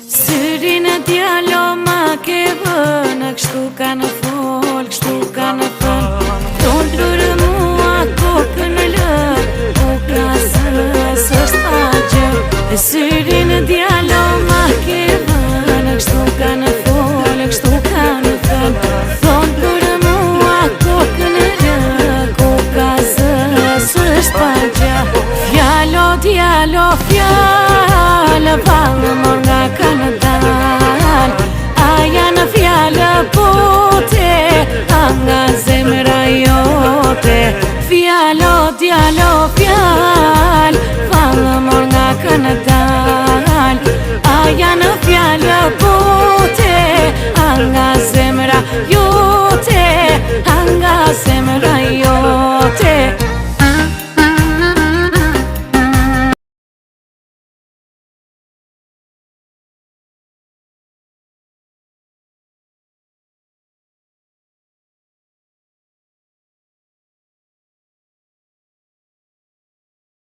Syrin djalo ma ke vënë Kështu kanë fol, kështu kanë thënë Thonë për mua kokën lë O ka zë, s'është pa gjë Syrin djalo ma ke vënë Kështu kanë fol, kështu kanë thënë Thonë për mua kokën lë Koka zë, s'është pa gjë Fjalo, djalo, fjalo Vallë mor nga kanë dalë A janë fjalë bote A nga zemra jote Fjalo, djalo, fjalo.